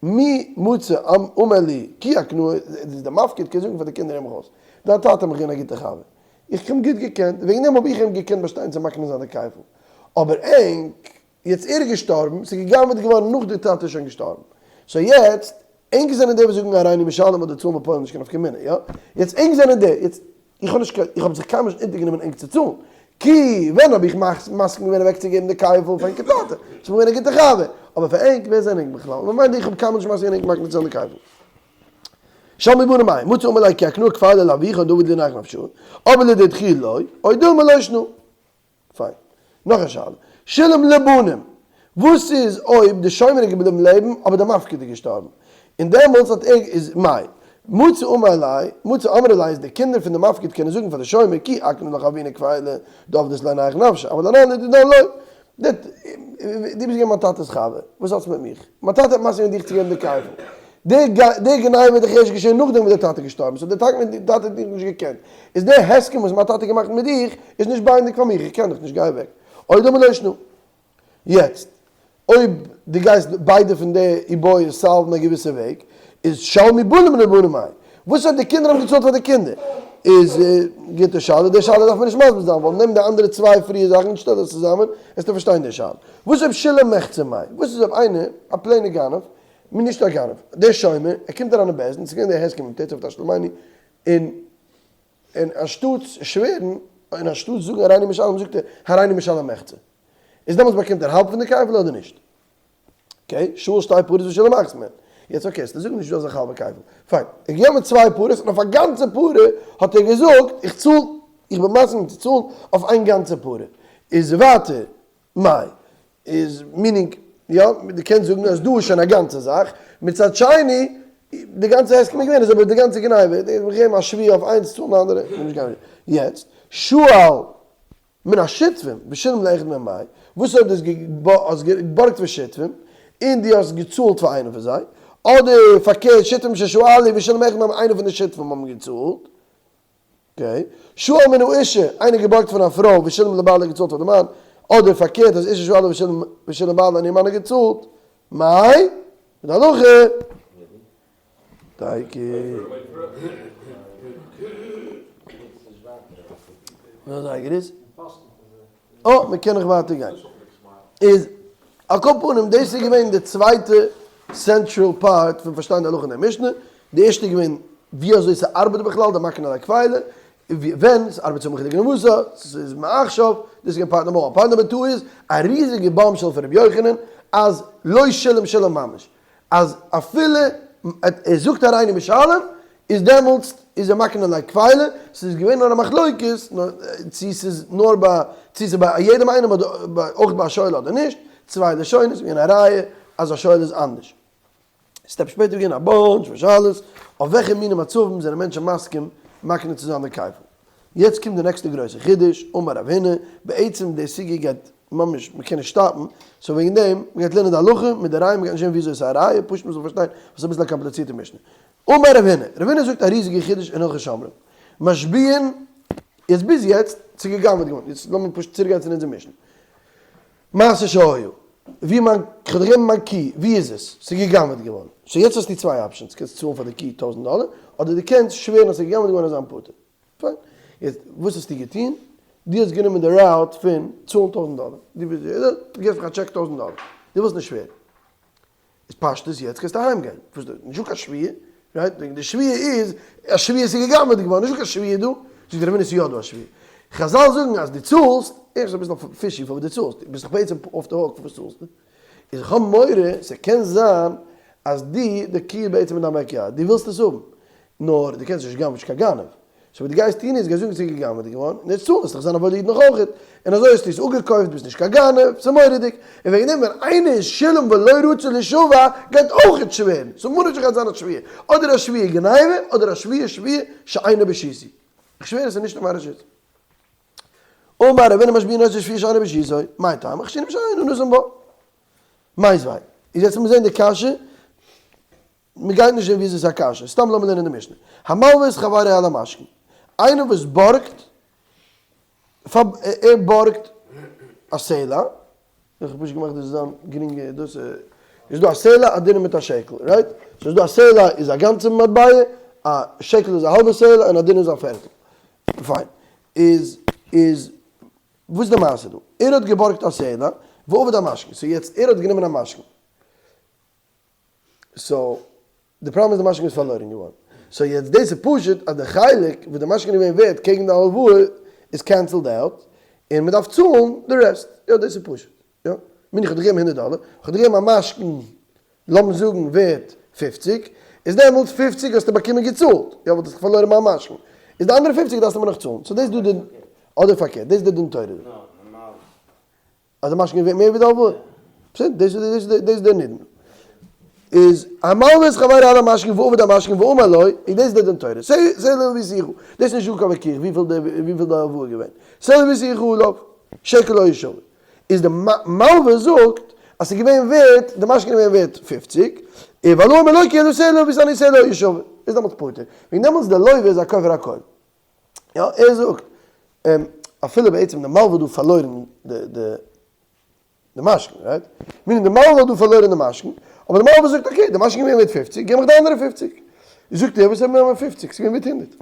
מי מצי אמר להו כי אקנאי, איז די מפקיד קען זאגן פאר די קינדער הער מיך אויס, דיין טאטע האט מיך געווען א גוטע חבר, איך האב אים גוט געקענט, וועגן דעם האב איך אים געקענט באשטיין צו מקנה זיין די כפל, אבער ענק, יעצט ער איז געשטארבן, ס'איז גע'גנב'עט געווארן נאך די טאטע איז שוין געשטארבן, so יעצט, ענק זענען די וואס זאגן הריני משלם אדער צאלן בפועל נישט קיין נפקא מינה, יא? יעצט ענק זענען די, יעצט איך האב נישט קיין, איך האב זיך קיינמאל נישט אונטערגענומען ענק צו צאלן. כי ווען האב איך מסכים געווען אוועקצוגעבן די כפל פאר ענקער טאטע? ס'איז מיר געווען א גוטע חבר. אבער פאר ענק, ווער זענען ענק בכלל? ממילא איך האב קיינמאל נישט מסכים געווען ענק מקנה צו זיין די כפל. שלמו בנים מאי, מצי אמר להו כי אקנאי כפילא לאבוך דעבד להו נח נפשא, אבער לדידכו לא, או דילמא לא שנא. פיין. נאך א שאלה. שילם לבנים. וואס איז אויב די שומר איז געבליבן לעבן אבער די מפקיד איז געשטארבן? און דעמאלטס האט ער איז מאי. מצי אמר ליה, מצי אמרי ליה איז די קינדער פון די מפקיד קענען זאגן פאר די שומר כי אקני לך אבונא כפילא דעבדת ליה נח נפשא אבל אנן לדידן לא. דו ביסט געווען מיין טאטע'ס חבר, וואס האסטו מיט מיך? מיין טאטע האט מסכים געווען דיך צו געבן די כפל. די גניבה איז דאך ערשט געשען נאכדעם וואס דער טאטע איז געשטארבן, so דער טאטע האט דיך נישט געקענט. איז דער הסכם וואס מיין טאטע האט געמאכט מיט דיך איז נישט binding פאר מיך, איך קען דיך נישט, גיי אוועק. או דילמא לא שנא. יעצט, אויב דו גייסט ביידע פון די איבעיות solve ן א געוויסע וועג, איז שלמו בנים לבנים מאי. וואס אויב די קינדער האבן געצאלט פאר די קינדער? איז גוטע שאלה, די שאלה דארף מען נישט מסביר זיין, ווייל נעם די אנדערע צוויי פריע זאכן און שטעל עס צוזאמען, וועסטו פארשטיין די שאלה. וואס אויב שילם מחצה מאי? וואס איז אויב איינער, א plain ער גנב, מיר נישט א גנב, דער שומר, ער קומט אריין אין בית דין, ס'איז געווען דער הסכם מיט תצא ותשלמני, און און אנשטאטס שווערן, און אנשטאטס זאגן הריני משלם זאגט ער הריני משלם מחצה. איז דעמאלטס באקומט ער האלב פון די כפל אדער נישט? okay, שאל שתי פרות ושילם אחת מהן. יעצט okay, ס'טו זאגן נישט דא אזא האלבע כפל. פיין, ער האט געגעבן צוויי פרות און אויף א גאנצע פרה האט ער געזאגט איך צאל, איך בין מסכים צו צאלן אויף איין גאנצע פרה. איז ווייטער מאי איז meaning יא, דו קענסט זאגן אז דא איז שוין א גאנצע זאך, מצד שני די גאנצע הסכם איז געווען אז אבער די גאנצע גניבה, די האט געגעבן א שבועה אויף איינס צאלן די אנדערע, איז נישט געווען. יעצט, שאל מן השותפים ושילם לאחד מהם מאי, וואס אויב דו האסט געבארגט פון שותפים און דו האסט געצאלט פאר איינעם פון זיי, אדער פארקערט שותפים ששאלו ושילם לאחד מהם איינער פון די שותפים האבן געצאלט, okay, שאל מן האשה, איינער געבארגט פון א פרוי ושילם לבעלה געצאלט פאר די מאן, אדער פארקערט אז אשה שאלה ושילם בעלה און איר מאן האט געצאלט, מאי? די הלכה? תיקו. וואס זייגער איז? אה, מען קען נאך ווייטער גיין. איז, על כל פנים, דאס איז געווען די צווייטע central part פון פארשטיין די הלכה אין די משנה. די ערשטע איז געווען ווי אזוי ס'ארבעט בכלל די מקנה לכפילא, ווען ס'ארבעט סמוך לגניבתא, ס'איז מעכשיו, דאס איז געווען part number one. part number two איז א ריזיגע bombshell פון רבי יוחנן אז לא שילם שילם ממש. אז אפילו ער זאגט הריני משלם איז דעמאלטס איז ער מקנה לכפילא, ס'איז געווען נאר א מחלוקת צו ס'איז נאר ביי צו ס'איז ביי יעדעם איינעם אדער אויך ביי א שואל אדער נישט, צוויי לשונות געווען א ראיה אז א שואל איז אנדערש. step שפעטער איז געווען א bunch פון שאלות אויף וועלכע מיני מצבים זענען מענטשן מסכים מקנה צו זיין די כפל. יעצט קומט די נעקסטע גרויסע חידוש, אמר רב הונא, בעצם די סוגיא גייט ממש מ'קען נישט stop ן, so וועגן דעם, מ'גייט לערנען די הלכה מיט די ראיה, מ'גייט נישט זען וויאזוי עס איז א ראיה, פשוט מ'זאל פארשטיין ווייל ס'איז אביסל א קאמפליצירטע משנה. אמר רב הונא, רב הונא זאגט א ריזיגע חידוש אין הלכות שומרים, משביעין, יעצט ביז יעצט, ס'איז גע'גנב'עט געווארן, יעצט לאמיר פשוט צוריק גיין צו אונזער משנה. מעשה שהיה, ווי מיין, כ'האב דיר געגעבן מיין קי, ווי איז עס? ס'איז גע'גנב'עט געווארן. so יעצט האסטו צוויי options, קענסט צאלן פאר די קי טויזנט דאלער, אדער דו קענסט שווערן אז ס'איז גע'גנב'עט געווארן און זיין פטור. פיין. יעצט, וואס האסטו געטון? דו האסט גענומען די route פון צאלן טויזנט דאלער. דו ביסט, דו געבסט מיך א טשעק טויזנט דאלער. דו ווילסט נישט שווערן. איז פשטות יעצט קענסטו אהיים גיין. וואס דא? נישטא קיין שבועה. right? וועגן די שבועה איז, א שבועה איז גע'גנב'עט געווארן, נישטא קיין שבועה דא. זאגט דער רב הונא ס'איז יא דא א שבועה. חזל זאגן אז דו צאלסט, ערשט אביסל fishy פארוואס דו צאלסט, דו ביסט דאך בעצם off the hook פארוואס צאלסטו? איז איך האב מורא ס'קען זיין אז דו, די קי איז בעצם אין דיין backyard, דו ווילסט עס האבן, נאר דו קענסט נישט גנב'ן, נישט קיין גנב. so וואס דו גייסט טון איז, גייסט זאגן ס'איז גע'גנב'עט געווארן, און יעצט צאל, וועסט דאך זיין א וואוילע איד נאך אויכעט, און אזוי האסטו עס אפגעקויפט, ביסט נישט קיין גנב, ס'איז מורא'דיג. און וועגן דעם ווען איינער איז שילם ולא רצה לישבע, גייט אויכעט שווערן, so ממה נפשך גייט זיין א שבועה, אדער א שבועה גניבה, אדער א שבועה שבועה שאינה ברשותי. איך שווער עס איז נישט אין מיין רשות. אמר רב הונא משביעין אותו שבועה שאינה ברשותו, מאי טעמא חיישינן שאינו נתון בה. מיתיבי, איז יעצט לאמיר זעהן די קשיא, מ'גייט נישט זעהן וויאזוי ס'איז א קשיא, סתם לאמיר לערנען די משנה. המלווה את חברו על המשכון, איינער וואס בארגט, ער בארגט א סלע, איך האב פשוט געמאכט דאס זאל זיין גרינגער, דאס איז דא א סלע א דינר מיט א שקל, right? סאו איז דא א סלע איז א גאנצע מטבע, א שקל איז א האלבע סלע און א דינר איז א פערטל. פיין. איז איז וואס איז די מעשה דא? ער האט געבארגט א סלע ואבד המשכון, so יעצט ער האט גענומען א משכון, so די פראבלעם איז די משכון איז פארלוירן געווארן, so יעצט דאס איז פשוט אז די חלק וואס די משכון איז געווען ווערט קעגן די הלוואה איז cancelled out, און מען דארף צאלן די rest, יא דאס איז פשוט, יא, מיין איך האב דיר געגעבן הונדערט דאלער, איך האב דיר געגעבן א משכון לאמיר זאגן ווערט פופציג, איז דעמאלטס פופציג האסטו באקומען געצאלט, יא ווייל דו האסט פארלוירן מיין משכון, איז די אנדערע פופציג דארפסטו מיר נאך צאלן, so דאס איז דא די, אדער פארקערט, דאס איז די דין תורה דא. אז די משכון איז ווערט מער ווי די הלוואה. בסדר, דאס איז דאס איז דער נידון. איז המלווה את חברו על המשכון ואבד המשכון ואמר לו, איז דאס דער דין תורה. סלע הלויתיך, דאס איז נישט דא קיין וויכוח וויפיל די וויפיל די הלוואה איז געווען. סלע הלויתיך עליו, שקל היה שווה. איז די מלווה זאגט אז ס'איז געווען ווערט, די משכון איז געווען ווערט פופציג, און והלוה אומר לא כי אלא סלע הלויתני סלע היה שווה. איז דעמאלטס פטור. וועגן דעמאלטס די לווה איז א כופר הכל. יא, ער זאגט, אפילו בעצם די מלווה האט דא פארלוירן די די די משכון, right? meaning די מלווה האט דא פארלוירן די משכון, אבער די מלווה זאגט okay, די משכון איז געווען ווערט פופציג, גיב מיך די אנדערע פופציג. זאגט ער, וואס איז מיט פופציג? ס'איז געווען ווערט הונדערט.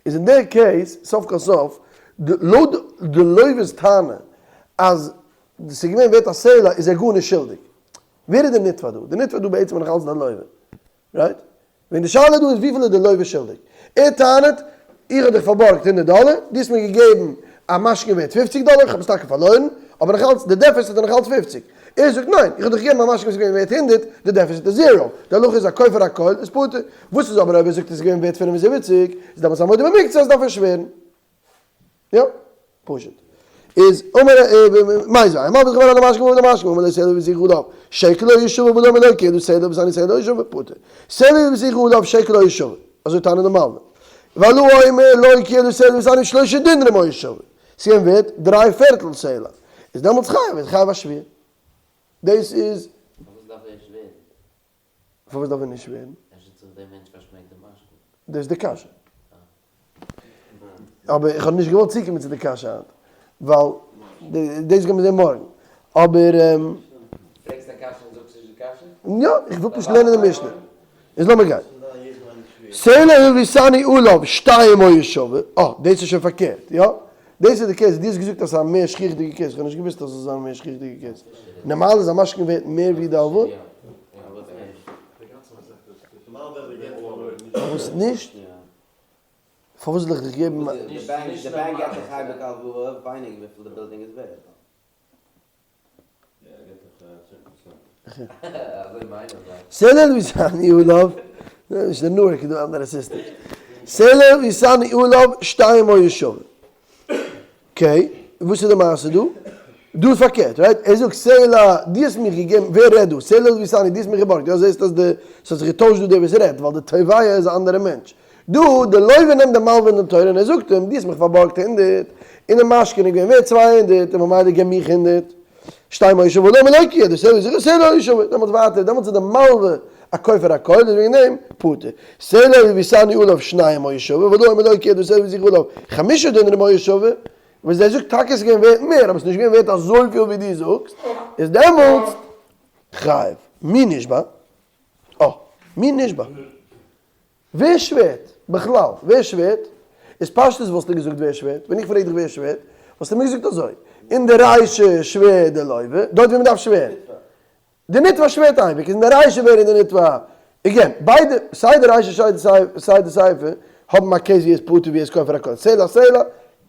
איז אין די case, סוף כל סוף, לויט די לווה'ס טענה אז ס'איז געווען ווערט א סלע, איז ער גארנישט שולדיג. ווער איז די נתבע דא? די נתבע דא בעצם איז נאך אלץ די לווה, right? ווען די שאלה דא איז וויפיל איז די לווה שולדיג? ער טענה'ט, איך האב דיך פארבארגט הונדערט דאלער, דו האסט מיר געגעבן א משכון ווערט פופציג דאלער, איך האב עס טאקע פארלוירן, אבער נאך אלץ, די deficit איז נאך אלץ פופציג. ער זאגט, ניין, איך האב דיך געגעבן א משכון וואס איז געווען ווערט הונדערט, די deficit איז zero, די הלכה איז א כופר הכל איז פטור. וואס איז אבער אויב ער זאגט עס איז געווען ווערט 75, איז דעמאלטס א מודה במקצת דארף ער שווערן. יא, פשוט. איז אמר מאי זיי, אמר בכלל על המשכון ועל המשכון, אמר לו סלע הלויתיך עליו, שקל היה שווה והלוה אומר לא כי אלא סלע הלויתני סלע היה שווה, פטור. סלע הלויתיך עליו שקל היה שווה, אזוי טענה'ט די מלווה. והלוה אומר לא כי אלא סלע הלויתני שלושה דינרים היה שווה, ס'געווען ווערט דריי פערטל סלע, איז דעמאלטס חייב, איז חייב א שבועה. דאס איז. פארוואס דארף ער שווערן? פארוואס דארף ער נישט שווערן? אפשר האט זיך דער מענטש פארשמעקט די משכון. דאס איז די קשיא. אבער איך האב נישט געוואלט צוקומען צו די קשיא היינט, ווייל דאס גיימיר זען מארגן. אבער. פרעגסט א קשיא און זאגסט נישט די קשיא? יא, איך וויל פשוט לערנען די משנה. איז לאמיר גיין. סלע הלויתני עליו שתיים היו שווה, אה, דאס איז שוין פארקערט, יא? דאס איז די case, דו האסט געזאגט אז ס'איז א מער שכיח'דיגע case, איך האב נישט געוואוסט אז עס זאל זיין א מער שכיח'דיגע case. נארמאל איז א משכון ווערט מער ווי די הלוואה? פארוואס נישט? פארוואס זאל איך דיך געבן. די באנק געט דיך אייביג הלוואה ווייניגער וויפיל די בילדינג איז ווערט. סלע הלויתני עליו, נישט די נוערק איז דא אנדערע סיסטעם. סלע הלויתני עליו שתיים היו שווה. okay, וואס איז די מעשה דא? דא איז פארקערט, right? ער זאגט סלע, דו האסט מיך געגעבן, ווער רעדט דא? סלע הלויתני, דו האסט מיך געבארגט, יא זעסט אז די, ס'האט זיך געטוישט דא דער וואס רעדט, ווייל די תובע איז א אנדערע מענטש. דא, די לווה נעמט די מלווה אין דין תורה און ער זאגט אים, דו האסט מיך פארבארגט הונדערט, און די משכון איז געווען ווערט 200, און ממילא געב מיך הונדערט. שתיים היו שווה והלוה אומר לא כי אלא סלע הלויתיך סלע היה שווה, דעמאלטס ווייטער, דעמאלטס איז די מלווה א כופר הכל, איז וועגן דעם פטור. סלע הלויתני עליו שניים היו שווה והלוה אומר לא כי אלא סלע הלויתיך עליו חמשה דינרים היו שווה, וואס דער זאגט טאקע עס איז געווען ווערט מער, אבער עס איז נישט געווען ווערט אזויפיל ווי דו זאגסט, איז דעמאלטס חייב. מי נשבע? אה, מי נשבע? ווער שווערט? בכלל, ווער שווערט? איז פשטות וואלסטו געזאגט ווער שווערט? ווען איך פרעג דיך ווער שווערט, וואלסטו מיר געזאגט אזוי, אין די רישא שווערט די לווה, דארט ווי מ'דארף שווערן. די נתבע שווערט אייביג, איז אין די רישא ווער איז די נתבע? again, ביידע, סיי די רישא סיי די סיפא, האבן א case ווי עס פטור ווי עס כופר הכל. סלע סלע,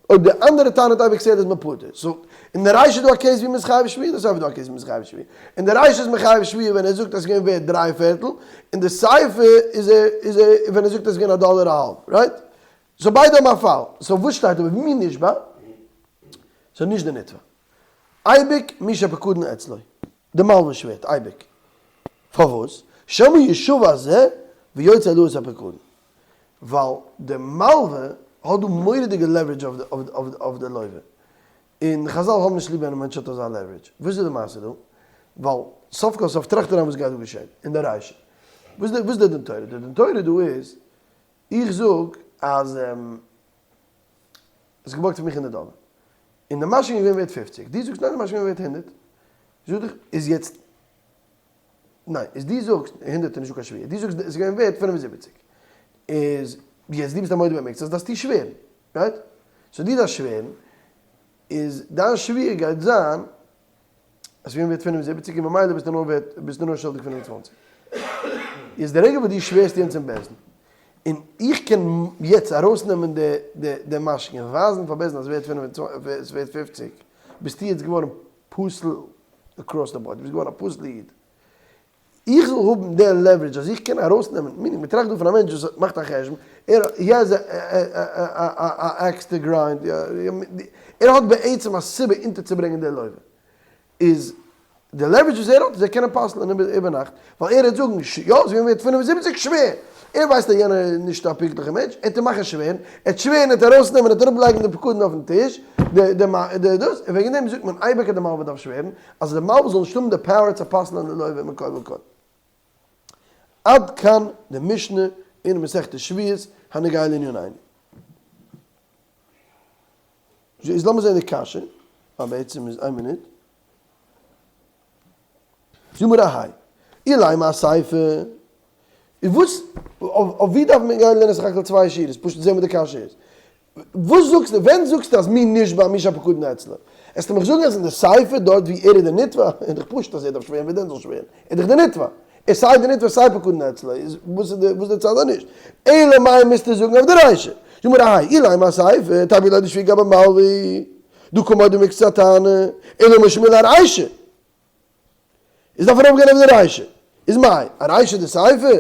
אויב די אנדערע טענה'ט אייביג סלע איז מען פטור. so, אין די רישא איז דא א case ווי מ'איז חייב שבועה, אין די סיפא איז דא א case ווי מ'איז חייב שבועה. אין די רישא איז מען חייב שבועה ווען ער זאגט אז ס'איז געווען ווערט דריי פערטל, אין די סיפא איז ער איז ער ווען ער זאגט אז ס'איז געווען א דאלער א האלב, right? so ביידע האבן א פאל. so וואס שטייט אבער מי נשבע? so נישט די נתבע. אייביג מי שהפקדון אצלו. די מלווה שווערט אייביג. פארוואס? שמא ישבע זה ויוציא הלואת הפקדון. ווייל די מלווה. האט דא מורא'דיגע leverage אויף די לוה. און חזל האבן נישט ליב ווען א מענטש האט אזא leverage. וואס איז די מעשה דא? ווייל סוף כל סוף טראכט אריין וואס גייט דא געשען אין די רישא. וואס איז די דין תורה? די דין תורה דא איז, איך זאג אז עס איז געבארגט פון מיך הונדערט דאלער. און די משכון איז געווען ווערט פופציג. דו זאגסט ניין די משכון איז געווען ווערט הונדערט. זאג איך, איז יעצט ניין, איז דו זאגסט הונדערט איז נישטא קיין שבועה, דו זאגסט עס איז געווען ווערט 75, איז יעצט דו ביסט א מודה במקצת דארפסטו שווערן, right? So דו דארפסט שווערן, איז דיין שבועה גייט זיין אז ס'איז געווען ווערט 75 און ממילא ביסטו נאר ווערט ביסטו נאר שולדיג 25. איז די רגע וואס דו שווערסט יענץ אין בית דין, און איך קען יעצט ארויסנעמען די די די משכון און ווייזן פאר בית דין אז ס'איז ווערט 50, ביסטו יעצט געווארן פסול across the board, דו ביסט געווארן א פסול'ע איד. איך זאל האבן די leverage אז איך קען ארויסנעמען, meaning מען טראכט דא פון א מענטש וואס מאכט א חשבון, ער he has a axe to grind, ער האט בעצם א סיבה אונטערצוברענגען די לוה. איז די leverage וואס ער האט איז ער קען אים פסל'ען איבערנאכט, ווייל ער וועט זאגן יא ס'איז געווען ווערט 75 שווער, ער ווייסט אז יענער איז נישט א פונקטליכער מענטש, ער וועט אים מאכן שווערן, ער וועט שווערן, ער וועט ארויסנעמען, ער וועט אראפלייגן די פקדון אויפן טיש, די די דאס, און וועגן דעם זאגט מען אייביג אז די מלווה דארף שווערן, אז די מלווה זאל נישט האבן די power צו פסל'ען די לוה מכל וכל. עד כאן די משנה אין מסכת שבועות הנוגע לענינינו. איז לאמיר זען די קשיא, אה בעצם איז איין מינוט. זאג מיר א היי. אילימא אסיפא. איז וואס, אויף ווי דארף מען גיין לערנען סך הכל צוויי שורות, פשוט זען וואס די קשיא איז. וואס זאגסטו, ווען זאגסטו אז מי נשבע מי שהפקדון אצלו? עסטו מיך זאגן אז אין די סיפא דארט ווי ער איז די נתבע, איז דאך פשוט אז ער דארף שווערן ווער דען זאל שווערן, ער איז דאך די נתבע. ער איז סיי די נתבע סיי פקדון אצלו, איז וואס איז די וואס איז די צד אז נישט? אלא מאי מוזטו זאגן אויף די רישא. זאג מיר א היי, אילימא אסיפא, תרבי ליה דשבועה גבי מלוה, דהא קא מודה במקצת הטענה, אלא אמר שמואל ארישא. איז דארף ארויף גיין אויף די רישא. איז מאי, ארישא דסיפא?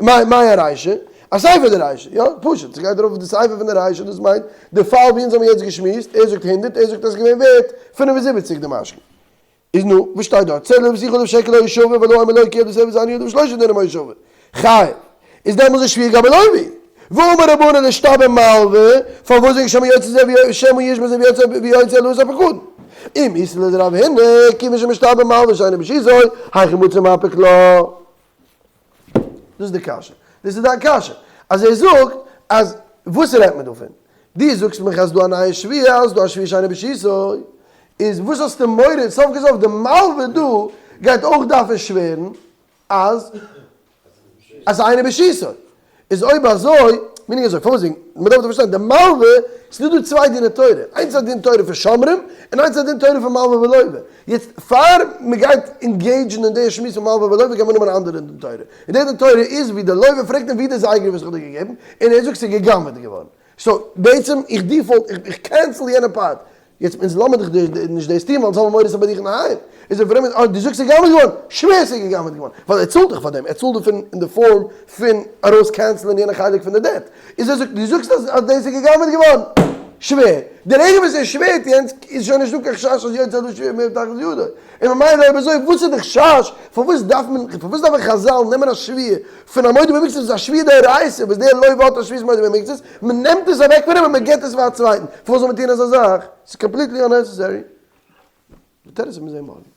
מאי מאי ארישא? אסיפא דרישא. יא, פשוט, ס'גייט ארויף אויף די סיפא פון די רישא, דאס מיינט די פאל ווי אונז האבן יעצט געשמועסט, ער זאגט הונדערט, ער זאגט אז ס'איז געווען ווערט 75 די משכון. איז נו, וואס שטייט דארט? צא לבסיך עליו שקל היה שווה ולא אמר לו כי עד הספר זיין ידו ושלושה דינרים היה שווה. חייב. איז דעמאלס די שבועה גבי לוה. ואמר רבנן לישתבע מלוה, פארוואס זאג איך שמא יוצא זה שמא ישמע זה ויוצא ויוצא אלעזר פקודן? אם איתא לדרב הונא, כיוון שמשתבע מלוה שאינו ברשותו, היכי מצי מפיק לה. דאס איז די קשיא. דאס איז דיין קשיא. אז ער זאגט אז וואס רעדט מען דא פון? דו זאגסט מיך אז דא א נייע שבועה, אז דא א שבועה שאינו ברשותו, איז וואס האסטו מורא? סוף כל סוף די מלווה דא גייט אויך דארפן שווערן אז אז אינו ברשותו. איז אויב אזוי, meaning אזוי, פארוואס וועגן, מען דארף דאך פארשטיין, די מלווה, ס'איז דא דא צוויי דיני תורה, איינס איז א דין תורה פון שומרים, און איינס איז א דין תורה פון מלווה ולווה. יעצט פאר מען גייט engage ן אין די שמועס פון מלווה ולווה גייט מען נעמען א אנדערע דין תורה, און די דין תורה איז ווי די לווה פרעגט אים ווי די זייגער וואס איך האב דיר געגעבן, און ער זאגט ס'איז גע'גנב'עט געווארן. So בעצם איך default, איך cancel יענע part. יעצט אונז לאמיר דיך נישט דאס טון ווייל אונז האבן מורא ס'איז ביי דיך אינדערהיים. איז ער פרעמד, אה דו זאגסט ס'איז גע'גנב'עט געווארן? שווער ס'איז גע'גנב'עט געווארן, ווייל ער צאלט דיך פאר דעם, ער צאלט דערפון אין די form פון ארויס cancel ען יענע חלק פון די דעט. איז ער זאגט, דו זאגסט אז אז דאס איז גע'גנב'עט געווארן? שווער. די רגע וואס ער שווערט יענץ איז שוין נישטא קיין חשש אז יוצא הדבר שבועה מער תחת ידו. און ממילא אויב אזוי וואס איז די חשש? פארוואס דארף מען, פארוואס דארפן חזל נעמען א שבועה פון א מודה במקצת וואס איז א שבועה דאורייתא וואס דער לוה האט א שבועת מודה במקצת, מען נעמט עס אוועק פון אים און מען געבט עס פאר א צווייטן, פארוואס זאל מען טון אזא זאך? ס'איז completely unnecessary. די תירוץ וועט מען זען מארגן.